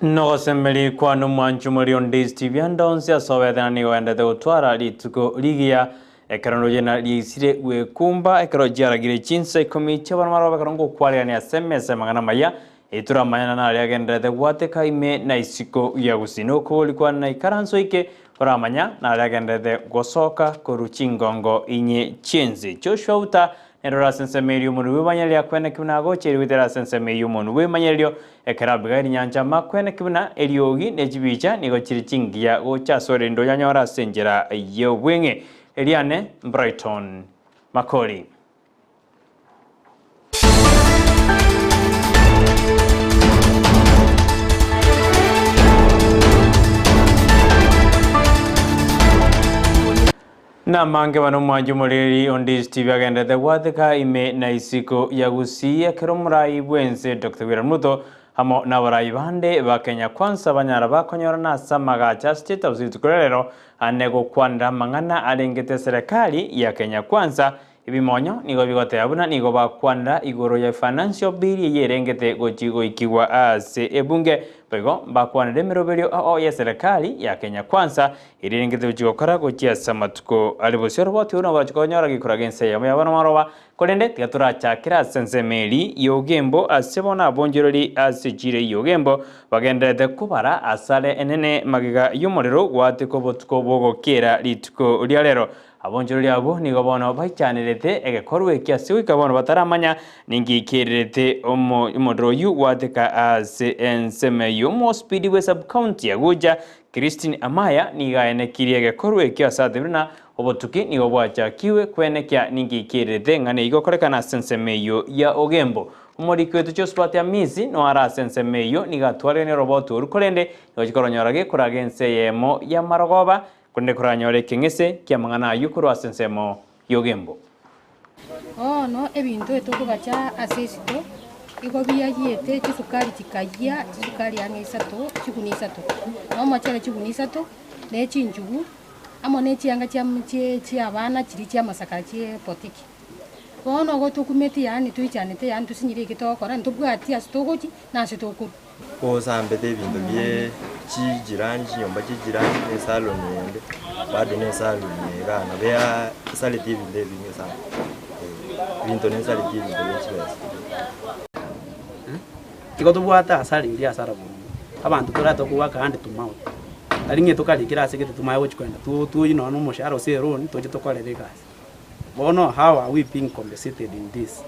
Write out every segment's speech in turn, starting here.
Nogosemeria kwane omwanchi omoriri onde Steve ande onsi ase obete na nigo oendete gotwara rituko rigiya ekero ndoche na riaisire gwekumba ekero chiaragire chinsa ikomi chiabana marobe ekero ngokwarerania ase emesa amang'ana amaya Etoramanyana naria agendererete gwateka ime na isiko ya gusii. Nokobori kwane na ikaranso ike oramanya naria agendererete gosoka korwa chingongo inye chi'ense. Joshua Uta nere ore ase ensemo eria omonwe bw'emanyererio akweneke buna agocha erio goetera ase ensemo eyio omonwe bw'emanyererio ekero Abigaili nyancha ama akweneke buna eriogi ne chibicha nigo chire chingiya gocha ase orende oyanyore ase enchera y'obweng'e. Eriane Brighton Makori. Namange bana omwanchi omoreri onde Steve agenderete gwateka ime na isiko ya Gusii ekero omorai bwense Dr. William Ruto amo nabarai bande ba Kenya Kwanza banyara bakonyorana ase amagacho a State House rituko ria rero ane gokwanera amang'ana arengete eserekari ya Kenya Kwanza Ebimonyo nigo bigoteba buna nigo bakwanera igoro ya Financial Bill eyio erengete gochi goikigwa ase ebunge. Boigo mbakwanera emeroberio ao y'eserekari ya Kenya Kwanza eria erengete gochi gokora gochia ase amatuko are bosio. Oroboti oru nabo rogochi konyora gekura gense eyemo ya bono maroba. Korende tiga torachakere ase ensemo eri y'ogembo ase bono abonchoreri ase chiira y'ogembo bagendererete kobara asare enene magega y'omorero gwateka obotuko bw'ogokiera rituko ria rero. Abonchoreria abwo nigo bono baichanerete egekorwa eke ase goika bono bataramanya ninki kererete omorero oyio gwateka ase ensemo eyio. Omosipidi bwe sub-county ya Guja, Christine Amaya nigo aenekirie egekorwa ekio ase atebire ng'a obotuki nigo bwachakigwe kwenekia ninki kererete ng'a neigo gokorekana ase ensemo eyio ya Ogembo. Omoriki oito Josephat Amisi noyo are ase ensemo eyio nigo atwarire oroboti oru korende nigo chikoronyora gekoraga ense eyemo y'amarogoba Korende koranyore ekeng'ese ki'amang'ana ayio korwa ase ensemo y'ogembo. Bono ebinto etokobacha ase isiko, igo biayiete chisukari chikayia, chisukari ang'e isato, chigunia isato, na omochere chigunia isato, na echinchugu, amo ne chianga chia chie chiabana chiria chiamasakara chiebotiki. Bono igo tokumeti yaani toichanete yaani tosinyire eki togokora, ntobwati ase togochia na ase tokorwa. Osambete ebinto bie chijirani, chinyomba chia ejirani, na esalon ende, bado na esalon eye igaa nabo esaretie ebinto ebinge sana, eh, ebinto nesaretie ebinto bia chibesa. Igo tobwate asara eria asara boronge, abanto torate okowaka hand to mouth, tari ng'a tokarikire ase gete tomanye gochi kogenda toyie nonya na omoshahara gose eloan toche tokorere egasi. Bono how are we being compensated in this?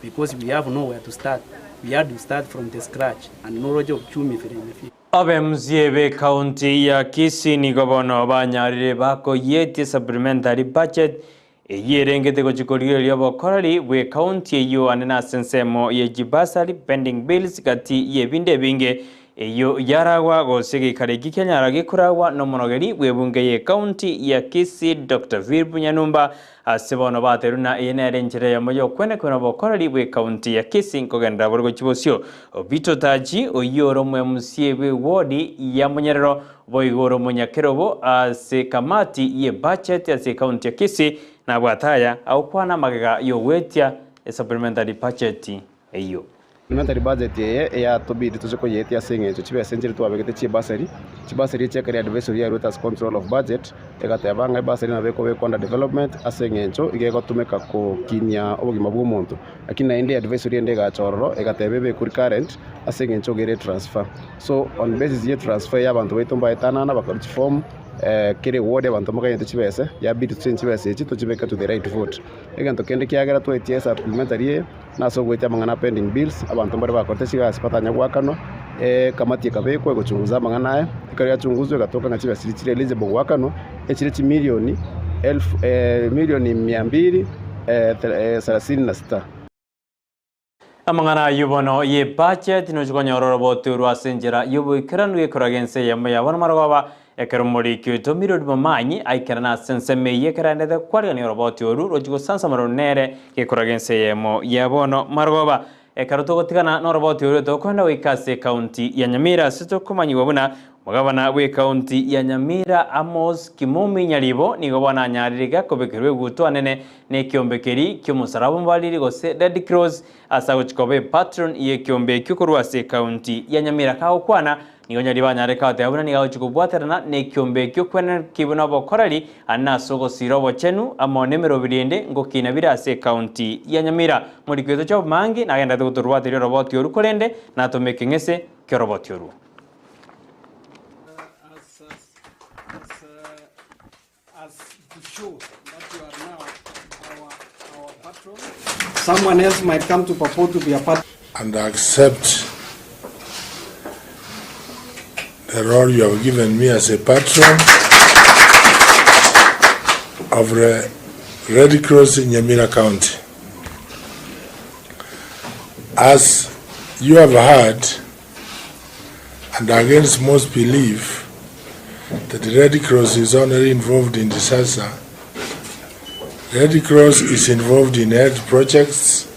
Because we have nowhere to start, we had to start from the scratch and noroche uchumi vile imefika. Abemca b'ecounty ya Kisii nigo bono banyarire bakoyietie supplementary budget eyio erengete gochia korigereria obokoreri bw'ecounty eyio ande nase ensemo ye chibursary, pending bills gati y'ebinde ebinge Eyio yaragwa gose geikaro eki kianyara gekoragwa nomonogeri bw'ebunge y'ecounty ya Kisii Doctor Philip Nyanumba ase bono baterwe na eye nere enchera eyemo y'okwenekwa nobokoreri bw'ecounty ya Kisii nkogenderera bore gochia bosio. Obito Taji oyio ore omo-MCA bw'eward ya Monyerero boigo ore omonyakerobo ase kamati ye budget ase ecounty ya Kisii nabwate aya agokwana amagega y'ogwetia esupplementary budget eyio. Supplementary budget eye eyatobidi toche koyeetia ase eng'encho chibesa enchire twabegete chibursary, chibursary echi ekero advisory yaruete ase control of budget, egateba ng'a ebursary nabo ekobekwa under development ase eng'encho iga egotumeka kokinia obogima bwa omonto. Lakini naende advisory ende egacha ororo egateba ebekwe recurrent ase eng'encho iga ere transfer. So on basis ye transfer eye abanto baito mbaetanana bakarwa chiform kera eward abanto mbakanyete chibesa, yabidi tochange chibesa echi tochibeke to the right vote. Egento kende kiagera twaetia esupplementary eye. Nase ogoetia amang'ana a pending bills, abanto mbare bakorete chigasi batanya goakanwa, ekamati ekabekwa egochunguza amang'ana aya, ekero yachunguzwa egatoka ng'a chibesa chiria chire eligible goakanwa, echire chimilioni elfu milioni mia mbili sarasini na sita. Amang'ana ayio bono ye budget nochia konyora oroboti orwo ase enchera y'oboikeranu gekoraga ense eyemo ya bono marogoba Ekero omoriki oito Mirodi Momanyi aikerana ase ensemo eyio ekero aendete kwarigania oroboti oru rochia gosansamorwa nere gekoraga ense eyemo ya bono marogoba. Ekero togotigana noroboti oru tokoenda goika ase ekaunti ya Nyamira ase tokomanyigwa buna. Omogabana bw'Ekaunti ya Nyamira Amos Kimumi Nyaribo nigo bono anyarire iga kobekerwa egutwa nene nekiombe keria ki'omosaraba omobariri gose Red Cross ase agochia koba epatron y'ekiombe ekio korwa ase ekaunti ya Nyamira. Kagokwana nigo Nyaribo anyare goteba buna nigo agochia kobwaterana nekiombe ekio kwenenki buna obokoreri ande ase ogosira obochenu amo nemerobiri ende ngokina bire ase ekaunti ya Nyamira. Morikio oito Job Mangi nagenderete gotorwateria oroboti oru korende natome ekeng'ese ki'oroboti orwo. As, as, as, uh, as to show that you are now our, our patron. Someone else might come to purport to be a patron. and accept the role you have given me as a patron of the Red Cross in Nyamira County. As you have heard, and against most belief, that the Red Cross is only involved in disaster, Red Cross is involved in health projects,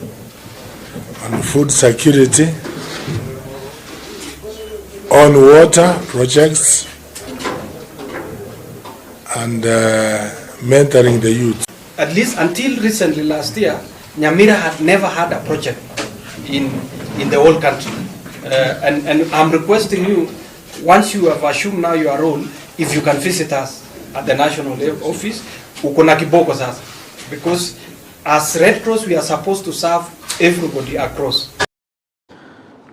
on food security, on water projects, and uh, mentoring the youth. At least until recently last year, Nyamira had never had a project in, in the whole country. And, and I'm requesting you, once you have assumed now your role, if you can visit us at the national office, uko na kiboko sasa. Because as Red Cross, we are supposed to serve everybody across.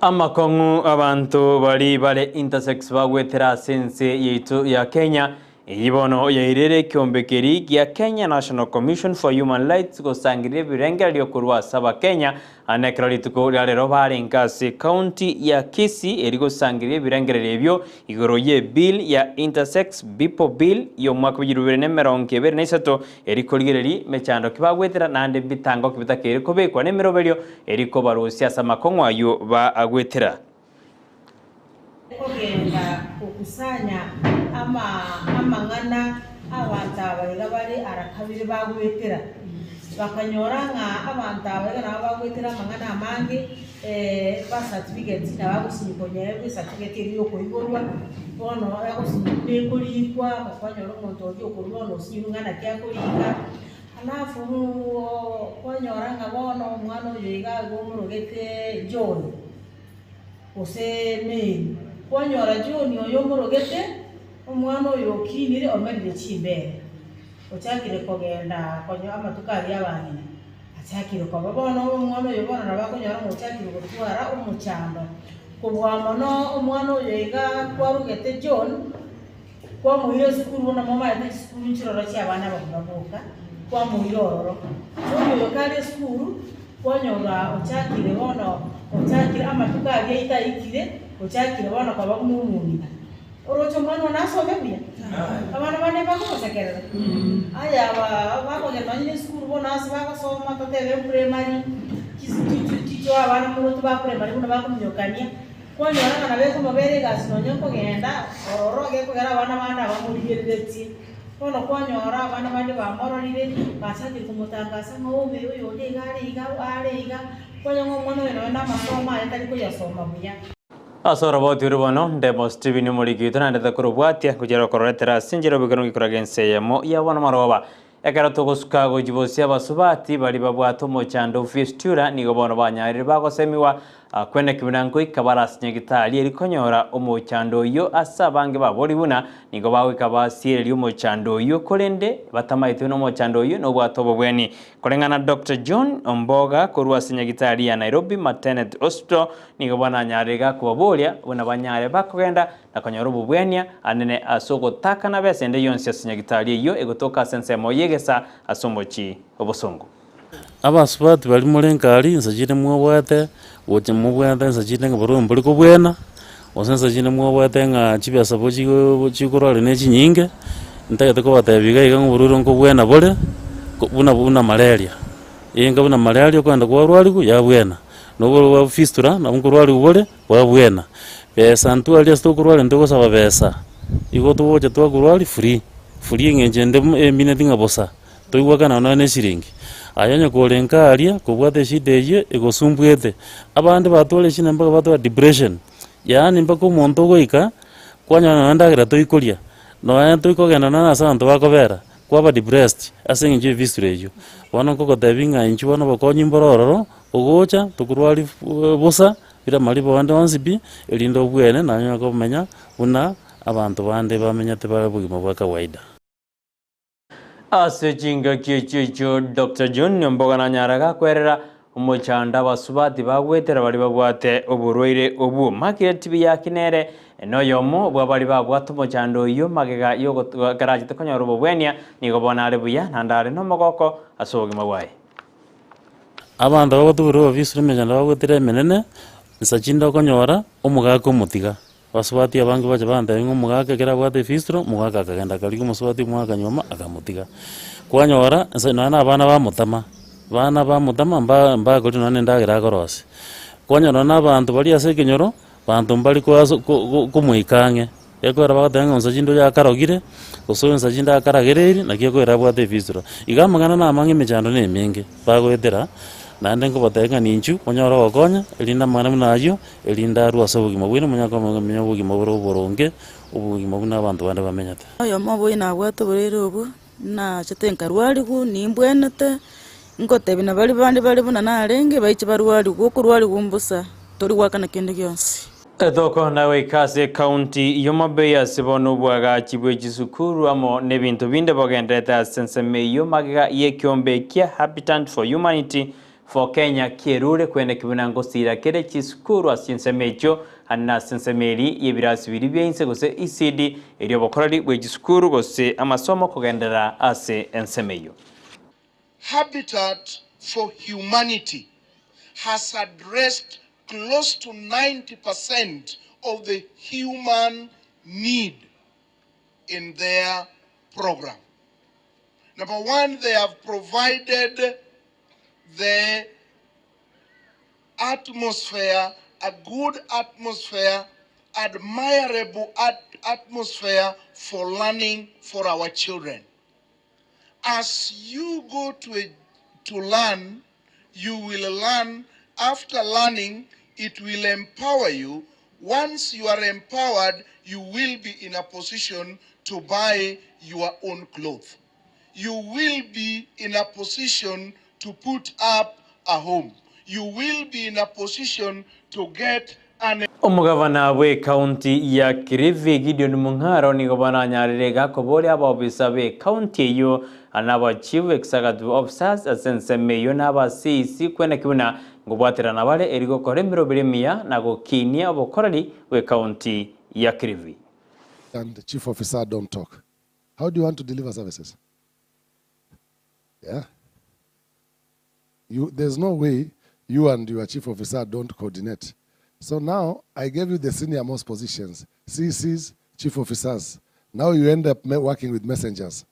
Amakong'u abanto baria bare intersex bagwetera ase ense yaito ya Kenya, eyio bono yairire ekeombe keria gia Kenya National Commission for Human Rights gosangereria ebirengererio korwa ase abakenya ande ekero rituko ria rero barenge ase ekaunti ya Kisii eri gosangereria ebirengererio ebio igoro ye bill ya Intersex People Bill y'omwaka bw'echirubi bibere na emerongo ebere na isato eri korigereria mechando ki bagwetera naende mbitango ki bitakeire kobekwa nemeroberio eri kobarusia ase amakong'u ayio bagwetera. Kogenda gokusanya amang'ana abanto aba iga bare ara kabere bagwetera, bakanyora ng'a abanto aba iga nabo bagwetera amang'ana amange, birth certificate nabo agosinywa konya certificate eria yokoiborwa, bono agosinywa buna ekorikwa, kwanyora omonto oria okorwa bono osinyirwe ng'a naki akorika, Alafu kwanyora ng'a bono omwana oyo iga igo omorogete John, gose Mary. Kwanyora John oyo omorogete, omwana oyo okinire omerire chimbere, ochakire kogenda konya amatuko aria abang'ina, achakire koba. Bono omwana oyo bono nabo akonyora ng'a ochakire gotwara omochando. Kobua mono omwana oyo iga kwarogete John. Kwamoira esukuru buna momaete chisukuru nchiroro chi'abana abamura boka, kwamoira ororo. Bono oyo kare esukuru, kwanyora ochakire bono ochakire amatuko aria aito aikire, ochakire bono koba buna omong'ina. Oroche omwana one asome buya? Abana bande mbakomosekerera? Aya aba bakogenda nonye na esukuru bono ase bagosoma totebe eprimary, chisi chicho abana moroche ba primary buna bakominyokania. Kwanyora ng'a nabo ekomobera egasi nonya nkogenda ororo gekogera abana bande abamorigereretie. Bono kwanyora abana bande bamororire, bachakire komotangasa ng'a obe oyonde iga are iga are iga, kwanyora ng'a omwana oyo nonya na amasomo aye tari koyasoma buya. Ase oroboti oru bono, Ndemo Stephen omoriki oito naendete korobwatia gochia rokororetera ase enchera obekano gikoraga ense eyemo ya bono maroba. Ekero togosuka gochia bosio abasubati baria babwate omochando o fistula nigo bono banyarire bagosemiwa kweneki buna ngoika bare ase nyagitari eri konyora omochando oyio ase abange babori buna nigo bagoika basiereria omochando oyio korende batamaeti buna omochando oyio nobwate obobweni. Koreng'ana Doctor John Omboga korwa ase nyagitari ya Nairobi Maternity Hospital nigo bananyarire iga kobaboria buna banyare bakogenda na konyora obobwania anene ase ogotakana besa ende yonsi ase nyagitari eyio egotoka ase ensemo y'egesa ase omochie obosongo. Abasubati baria more nkari, inse chinde mwobwate, gocha mobwate inse chinde ng'a barobwo mbori kobwena, gose inse chinde mwobwate ng'a chibesa bo chigo chikorwari ne chinyinge, ntagete kobatebia iga iga ng'a oborwaire nkobwena bore, ko buna buna malaria. Enga buna malaria okogenda kwarwariwu yabwena, na oborwaire bwa fistula nabo nkorwariwu bore. Bwabwena. Besa ntwari ase tokorwaria ntogosaba besa, igo togocha twakorwaria free, free eng'encho ende emineti ng'a bosa, toigwakana nonya na eshiringi. Aye onye kore nka aria, kobwate eshida eyio egosumbuete, abande batware eshida mpaka batware depression, yaani mpaka omonto ogoika. Kwanyora nonya endagera toikoria, nonya toikogenda nonya ase abanto bakobera, kwaba depressed ase eng'encho ya efistula eywo. Bono nkogotebia ng'a inchuo bono obokonyi mboro ororo, ogocha tokorwari bosa, bire amariba ande onsi pi, erinde obwene naye onyare komenya buna abanto bande bamenyete bare obogima bwa kawaida. Ase chingaki echio echio Doctor John Omboga nanyare gakwerera omochando abasubati bagwetera baria babwate oborwaire obwo. Margaret Biyaki nere noyomo bwa baria babwate omochando oyio magega ekero achete konyora obobwenia nigo bono are buya naende are nomogoko ase obogima bwaye. Abanto bagotugera obobisire emechando bagwetera emenene, nsa chinde okonyora omogaka omotiga. Abasubati abange bacha bantebia ng'a omogaka ekero abwate efistro, omogaka akagenda akarigia omosubati omwaka nyuma akamotiga. Kwanyora nse nonya na abana bamotama, bana bamotama mba mbakori nonya na endagera akorosia. Kwanyora nonya na abanto baria ase ekenyoro, banto mbari koaso ko- ko- komoika ang'e, ekero bagoteba ng'a onsa chinde oyo akarogire, gose onsa chinde akaragereiri, naki ekoira abwate efistro. Iga amang'ana na amang'e emechando na emenge, bagoetera, naende nkobatebia ng'a ninchu, monyore ogokonya, erinde amang'ana buna aywo. Erinde arue ase obogima bwaino, monyare komenya obogima bore oboronge, obogima buna abanto bande bamenyete. Oyomo obo nabwate oborwaire obwo, nachete nkarwarigwa, nimbwenete, ngotebia na baria bande bare buna narenge, baiche barwarigwe, okorwarigwa mbosa, tori goakana kende gionsi. Etoko na goika ase ekaunti y'Homa Bay ase bono obwagachi bwe chisukuru amo nebinto binde bogenderete ase ensemo eyio magega y'ekiombe kia Habitant for Humanity For Kenya kierure kwene buna ngosiira kere chisukuru ase chinsemo echio, ande nase ensemo eria y'ebirasi biria bia inse gose ECD, eria obokoreri bwe chisukuru gose amasomo kogenderera ase ensemo eyio. Habitat for Humanity has addressed close to 90% of the human need in their program. Number one, they have provided the atmosphere, a good atmosphere, admirable at atmosphere for learning for our children. As you go to, a, to learn, you will learn. After learning, it will empower you. Once you are empowered, you will be in a position to buy your own clothes. You will be in a position to put up a home. You will be in a position to get an Omogavana bw'ekaunti ya Kilifi Gideon Mung'aro nigo baranyarire gakoboria abaofisa b'ekaunti eyio na aba chief executive officers ase ensemo eyio na aba CEC kweneki buna ngobwaterana bare eri gokora emeroberi emiya na gokinia obokoreri bw'ekaunti ya Kilifi. And chief officer don't talk. How do you want to deliver services? Yeah. You, there's no way you and your chief officer don't coordinate. So now I gave you the senior most positions, CCs, chief officers. Now you end up working with messengers.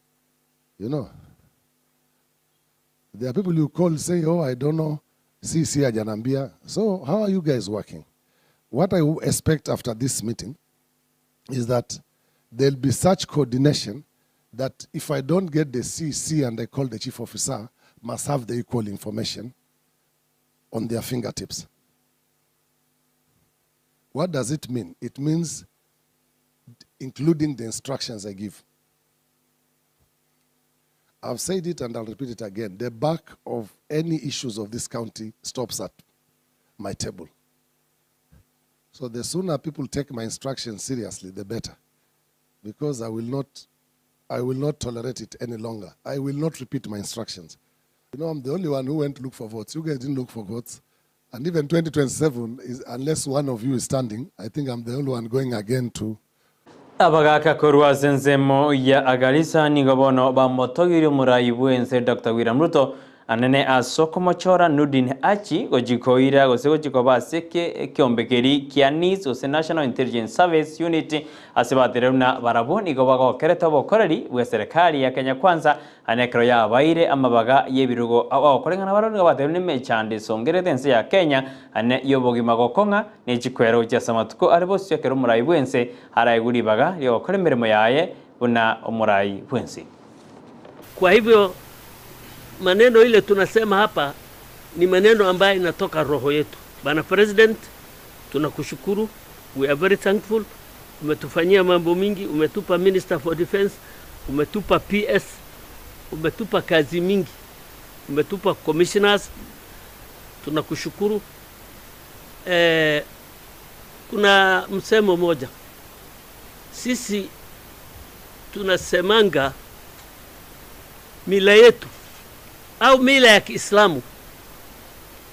You know. There are people you call say, oh, I don't know, CC hajanambia. So how are you guys working? What I expect after this meeting is that there'll be such coordination that if I don't get the CC and I call the chief officer, must have the equal information on their fingertips. What does it mean? It means including the instructions I give. I've said it and I'll repeat it again. The back of any issues of this county stops at my table. So the sooner people take my instructions seriously, the better. Because I will not, I will not tolerate it any longer. I will not repeat my instructions. You know, I'm the only one who went to look for votes. You guys didn't look for votes. And even 2027, is, unless one of you is standing, I think I'm the only one going again to Abagaka korwa ase ensemo ya Garissa nigo bono bamotogirie omorai bwense Dr. William Ruto anene ase okomochora Nurdin Haji gochikoira gose gochikoba ase ekiombekeri kia NIS gose National Intelligence Service Unit ase batererwa na barabwo nigo bagokerete obokoreri bwa serikali ya Kenya Kwanza ane ekero yabaire amabaga y'ebirogo abakoreng'ana barabwo nigo batererwa n'emechando esongerete ense ya Kenya ane y'obogima gokong'a nechikwera gochia ase amatuko are bosio ekero omorai bwense araigwe ribaga riogokora emeremo yaye buna omorai bwense. Kwa hivyo maneno ile tunasema hapa ni maneno ambayo inatoka roho yetu. Bwana President, tunakushukuru, we are very thankful. Umetufanyia mambo mingi, umetupa Minister for Defense, umetupa PS, umetupa kazi mingi, umetupa commissioners. Tunakushukuru. Eh, kuna msemo moja sisi tunasemanga mila yetu au mila ya Kiislamu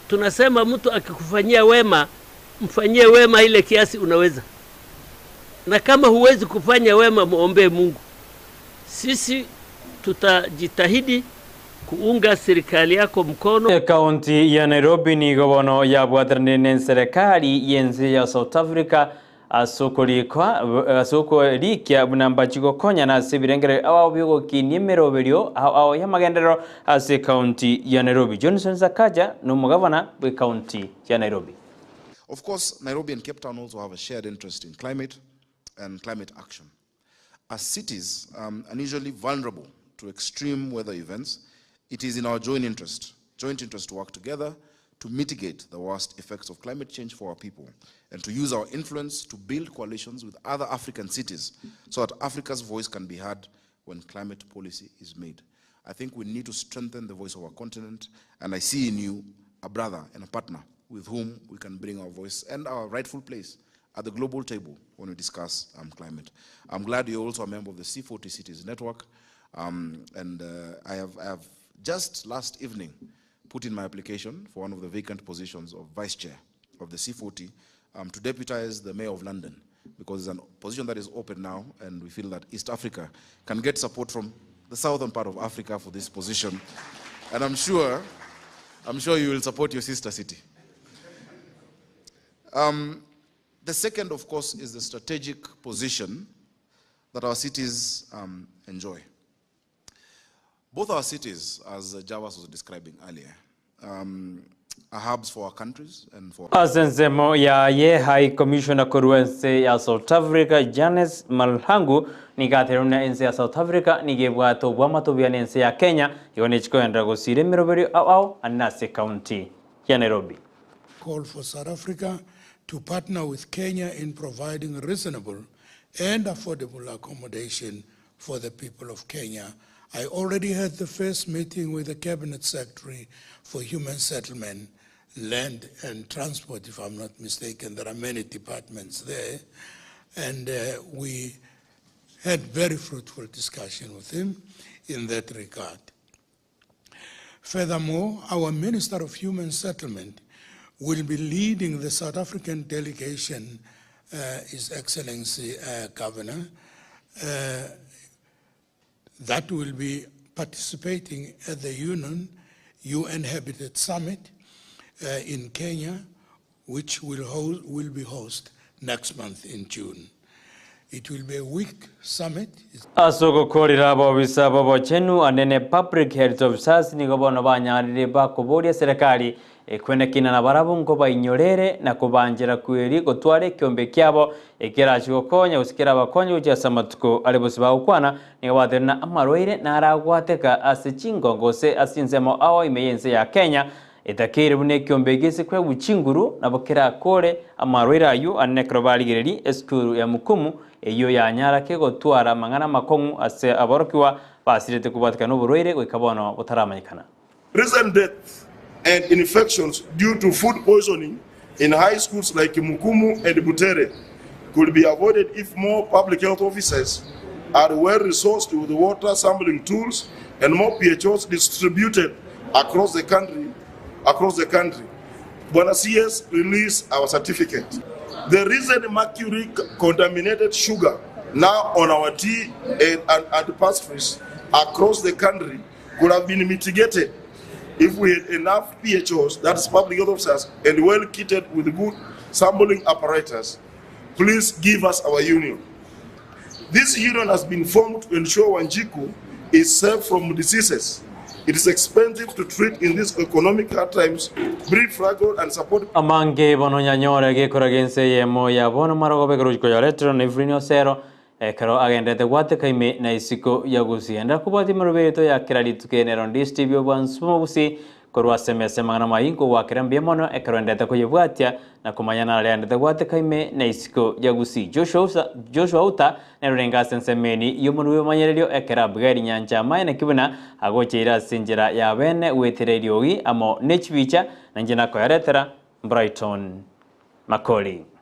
tunasema mtu akikufanyia wema mfanyie wema ile kiasi unaweza, na kama huwezi kufanya wema muombee Mungu. Sisi tutajitahidi kuunga serikali yako mkono. Ekaunti ya Nairobi nigo bono yabwatanire na serikali y'ensi ya South Africa ase okorikwa ase okorikia buna mbachigokonya na ase ebirengere ao biogokinia emeroberio ao ao y'amagenderero ase ekaunti ya Nairobi. Johnson Sakaja na omogavana bwa ekaunti ya Nairobi. Of course, Nairobi and Cape Town also have a shared interest in climate and climate action. As cities unusually vulnerable to extreme weather events, it is in our joint interest, joint interest to work together to mitigate the worst effects of climate change for our people and to use our influence to build coalitions with other African cities so that Africa's voice can be heard when climate policy is made. I think we need to strengthen the voice of our continent, and I see in you a brother and a partner with whom we can bring our voice and our rightful place at the global table when we discuss climate. I'm glad you're also a member of the C40 Cities Network, and I have just last evening put in my application for one of the vacant positions of vice chair of the C40 to deputize the mayor of London, because it's a position that is open now, and we feel that East Africa can get support from the southern part of Africa for this position. And I'm sure you will support your sister city. The second, of course, is the strategic position that our cities enjoy. Both our cities, as Javas was describing earlier, are hubs for our countries and for... Ase ensemo yaye High Commissioner korwa ense ya South Africa Janes Malhangu nigaterwo na ense ya South Africa nigebwate obwamato buya na ense ya Kenya igo nechikoendera gosira emeroberio ao ao ase county ya Nairobi. Call for South Africa to partner with Kenya in providing reasonable and affordable accommodation for the people of Kenya. I already had the first meeting with the Cabinet Secretary for Human Settlement, Land and Transport, if I'm not mistaken. There are many departments there. And we had very fruitful discussion with him in that regard. Furthermore, our Minister of Human Settlement will be leading the South African delegation, His Excellency Governor, that will be participating at the UN Habitat Summit in Kenya, which will be hosted next month in June. It will be a week summit. Asogokorera abobisa bobochenu anene public health officers nigo bono banyarire bakoboria serikali ekwenekina na barabwo nko bainyorere na kubanjira kweri gotwara ekiombe kiabo ekerachigokonya gosikera bakonya gochia ase amatuko are bose bagokwana nigo baterena amarwaire naragwateka ase chingongo gose ase ensemo ao ime y'ense ya Kenya etakeire buna ekiombe gese kwegwa chinguru nabo kerakore amarwaire ayu anene ekero barigereri esukuru ya Mukumu eyo yanyara kegotwara amang'ana amakong'u ase aborokiwa basirete kobwatikana oborwaire goika bono botaramanyikana. Recent deaths and infections due to food poisoning in high schools like Mukumu and Butere could be avoided if more public health officers are well resourced with water sampling tools and more PHOs distributed across the country. Across the country. Bwana CS released our certificate. The recent mercury contaminated sugar now on our tea and pastries across the country could have been mitigated if we had enough PHOs, that's public health officers, and well kitted with good sampling apparatus. Please give us our union. This union has been formed to ensure Wanjiku is safe from diseases. It is expensive to treat in these economic hard times. Breed fragile and support. Amange bono nyanyore gekora gense yemo ya bono marogo bekeruchiko yaretero na Evelyn Osero ekero agendete gwateka ime na isiko ya gusi enda kubwati marubeto ya kera rituke nero ndis TV obwansumo busi Korwa ase emesa y'amang'ana amayia nkogwakera mbuya mono ekero endete koyebwatia na komanya nare aendete gwateka ime na isiko ya Gusii. Joshua Joshua Outa nere orenge ase ensemo eni y'omonwa bw'ebimanyererio ekero Abigaili nyancha amaye naki buna agocheire ase enchera ya bene goetera eriogi amo ne chibicha, na inche nakoyaretera Brighton Makori.